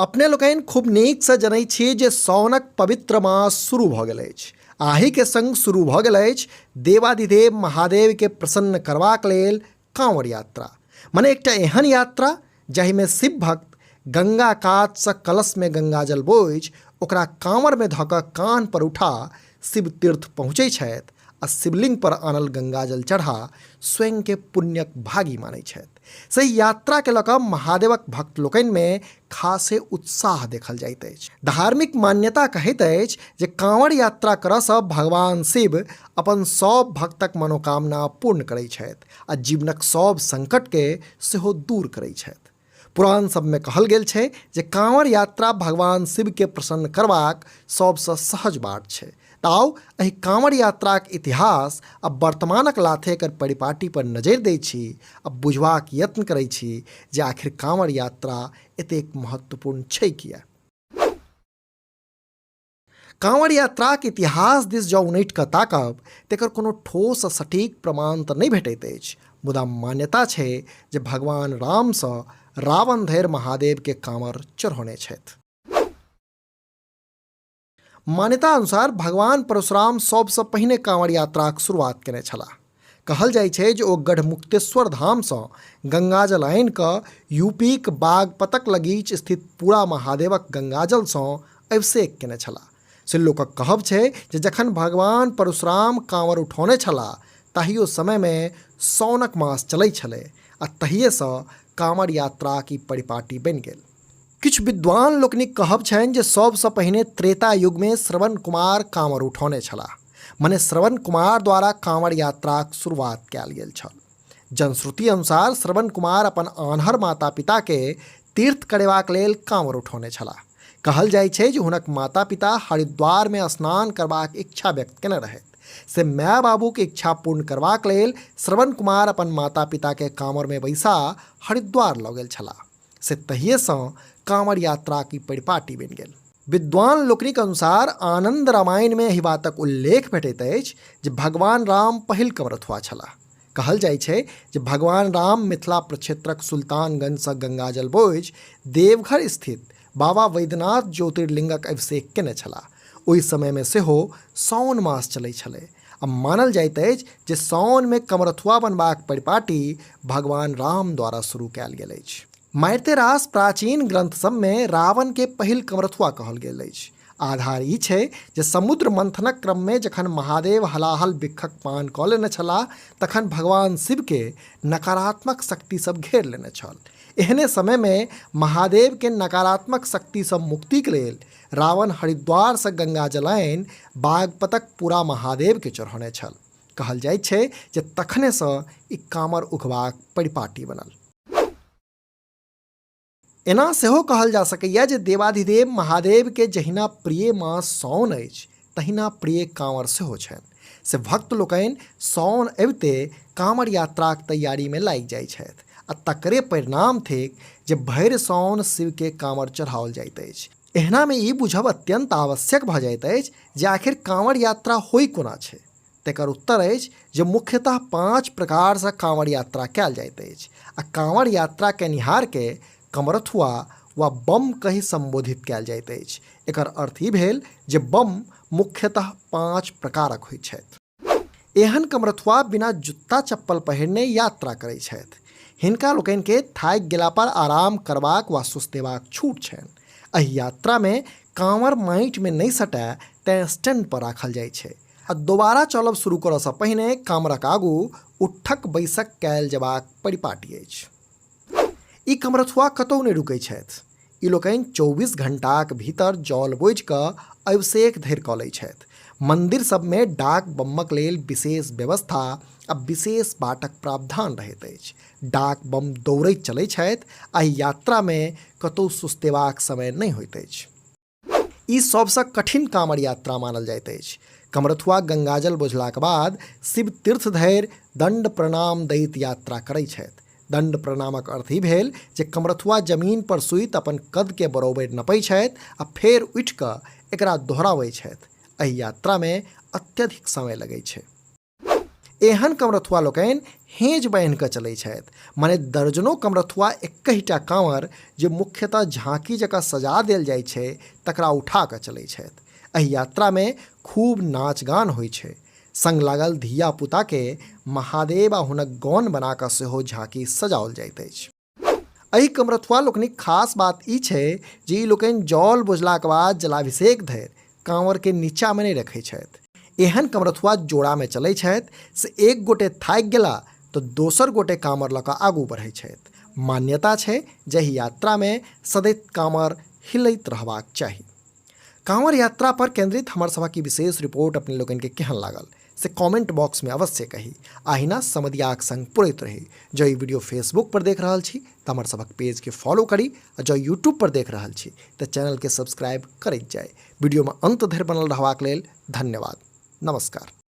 अपने लोकनि खूब नीकसँ जनै छी जे साओनक पवित्र मास शुरू भऽ गेल अछि। आहिके संग शुरू भऽ गेल अछि देवाधिदेव महादेवके प्रसन्न करबाक लेल कांवर यात्रा। मने एकटा एहन यात्रा जाहिमे शिव भक्त गंगा कातसँ कलशमे गंगाजल बोझि ओकरा कांवरमे धऽ कऽ कान्ह पर उठा शिव तीर्थ पहुँचै छथि आ शिवलिंग पर आनल गंगाजल चढ़ा स्वयंके पुण्यक भागी मानै छथि। सही यात्रा के लऽ कऽ महादेवक भक्त लोकनिमे खासे उत्साह देखल जाइत अछि। धार्मिक मान्यता कहैत अछि जे कांवड़ यात्रा करऽसँ भगवान शिव अपन सभ भक्तक मनोकामना पूर्ण करैत छथि आ जीवनक सभ संकटके सेहो दूर करैत छथि। पुराण सबमे कहल गेल छै जे कांवड़ यात्रा भगवान शिवके प्रसन्न करबाक सबसँ सहज बाट छै। तऽ आउ एहि कांवड़ यात्राक इतिहास आ वर्तमानक लाथे एकर परिपाटी पर नजरि दै छी आ बुझबाक यत्न करै छी जे आखिर कांवड़ यात्रा एतेक महत्वपूर्ण छै किया। कांवड़ यात्राक इतिहास दिस जँ उनटि कऽ ताकब तऽ एकर कोनो ठोस आ सटीक प्रमाण तऽ नहि भेटैत अछि, मुदा मान्यता छै जे भगवान रामसँ रावण धरि महादेवके कांवर चढ़ौने छथि। मान्यता अनुसार भगवान परशुराम सबसँ पहिने कांवड़ यात्राक शुरुआत केने छलाह। कहल जाइ छै जे ओ गढ़मुक्तेश्वर धामसँ गंगाजल आनि कऽ यूपीक बागपतक लगीच स्थित पूरा महादेवक गंगाजलसँ अभिषेक केने छलाह। से लोकक कहब छै जे जखन भगवान परशुराम कांवर उठौने छलाह ताहियो समयमे साओनक मास चलै छलै आ तहिएसँ कांवर यात्राक ई परिपाटी बनि गेल। किछु विद्वान लोकनिक कहब छनि जे सबसँ पहिने त्रेता युगमे श्रवण कुमार कांवर उठौने छलाह। मने श्रवण कुमार द्वारा कांवर यात्राक शुरुआत कयल गेल छल। जनश्रुति अनुसार श्रवण कुमार अपन आन्हर माता पिताके तीर्थ करेबाक लेल कांवर उठौने छलाह। कहल जाइ छै जे हुनक माता पिता हरिद्वारमे स्नान करबाक इच्छा व्यक्त केने रहथि। से माय बाबूके इच्छा पूर्ण करबाक लेल श्रवण कुमार अपन माता पिताके कांवरमे बैसा हरिद्वार लऽ गेल छलाह। से तहिएसँ कांवर यात्राक ई परिपाटी बनि गेल। विद्वान लोकनिक अनुसार आनन्द रामायणमे एहि बातक उल्लेख भेटैत अछि जे भगवान राम पहिल कमरथुआ छलाह। कहल जाइ छै जे भगवान राम मिथिला प्रक्षेत्रक सुल्तानगंजसँ गंगाजल बोझि देवघर स्थित बाबा वैद्यनाथ ज्योतिर्लिंगक अभिषेक केने छलाह। ओहि समयमे सेहो साओन मास चलै छलै आ मानल जाइत अछि जे साओनमे कमरथुआ बनबाक परिपाटी भगवान राम द्वारा शुरू कयल गेल अछि। मारिते रास प्राचीन ग्रंथ सबमे रावणके पहिल कमरथुआ कहल गेल अछि। आधार ई छै जे समुद्र मंथनक क्रममे जखन महादेव हलाहल बिक्खक पान कऽ लेने छलाह तखन भगवान शिवके नकारात्मक शक्ति सब घेर लेने छल। एहने समयमे महादेवके नकारात्मक शक्तिसँ मुक्तिक लेल रावण हरिद्वारसँ गंगा जल आनि बागपतक पूरा महादेवके चढ़ौने छल। कहल जाइत छै जे तखनेसँ ई कामर उघबाक परिपाटी बनल। एना सेहो कहल जा सकैए जे देवाधिदेव महादेवके जहिना प्रिय मास साओन अछि तहिना प्रिय कांवर सेहो छनि। से भक्त लोकनि साओन अबिते कांवर यात्राक तैयारीमे लागि जाइ छथि आ तकरे परिणाम थिक जे भरि साओन शिवके कांवर चढ़ाओल जाइत अछि। एहनामे ई बुझब अत्यन्त आवश्यक भऽ जाइत अछि जे आखिर कांवर यात्रा होइ कोना छै। तकर उत्तर अछि जे मुख्यतः 5 प्रकारसँ कांवर यात्रा कयल जाइत अछि आ कांवर यात्रा केनिहारके कमरथुआ वा बम कहि सम्बोधित कयल जाइत अछि। एकर अर्थ ई भेल जे बम मुख्यतः 5 प्रकारक होइत छथि। एहन कमरथुआ बिना जुत्ता चप्पल पहिरने यात्रा करैत छथि। हिनका लोकनिके थाकि गेला पर आराम करबाक वा सुस्तेबाक छूट छनि। एहि यात्रामे कांवर माटिमे नहि सटय तेँ स्टैंड पर राखल जाइ छै आ दोबारा चलब शुरू करऽसँ पहिने कामरक आगू उठक बैसक कयल जेबाक परिपाटी अछि। ई कमरथुआ कतहु नहि रुकै छथि। ई लोकनि 24 घंटाक भीतर जल बोझि कऽ अभिषेक धरि कऽ लै छथि। मंदिर सबमे डाक बमक लेल विशेष व्यवस्था आ विशेष बाटक प्रावधान रहैत अछि। डाक बम दौड़ैत चलै छथि आ एहि यात्रामे कतहु सुस्तेबाक समय नहि होइत अछि। ई सबसँ कठिन कांवर यात्रा मानल जाइत अछि। कमरथुआ गंगाजल बोझलाक बाद शिव तीर्थ धरि दंड प्रणाम दैत यात्रा करै छथि। दंड प्रणामक अर्थ ई भेल जे कमरथुआ जमीन पर सुति अपन कदके बरोबरि नपै छथि आ फेर उठि कऽ एकरा दोहराबै छथि। एहि यात्रामे अत्यधिक समय लगै छै। एहन कमरथुआ लोकनि हेज बान्हि कऽ चलै छथि, मने दर्जनो कमरथुआ एक्कहिटा काँवर जे मुख्यतः झाँकी जकाँ सजा देल जाइ छै तकरा उठा कऽ चलै छथि। एहि यात्रामे खूब नाच गान होइ छै। संग लागल धिया पुताके महादेव आ हुनक गौन बना कऽ सेहो झाँकी सजाओल जाइत अछि। एहि कमरथुआ लोकनिक खास बात ई छै जे ई लोकनि जल बोझलाक बाद जलाभिषेक धरि काँवरके नीचामे नहि रखै छथि। एहन कमरथुआ जोड़ामे चलै छथि से एक गोटे थाकि गेला तऽ दोसर गोटे काँवर लऽ कऽ आगू बढ़ै छथि। मान्यता छै जे एहि यात्रामे सदैत काँवर हिलैत रहबाक चाही। कांवर यात्रा पर केंद्रित हमर सभक ई विशेष रिपोर्ट अपने लोकनि के केहन लागल से कमेंट बॉक्स में अवश्य कही। अहिना समदियाक संग पुरैत रही। जँ ई वीडियो फेसबुक पर देख रहल छी तऽ हमर सभक पेज के फॉलो करी आ जँ यूट्यूब पर देख रहल छी तऽ चैनल के सब्सक्राइब करैत जाय। वीडियो में अंत धरि बनल रहबाक लेल धन्यवाद। नमस्कार।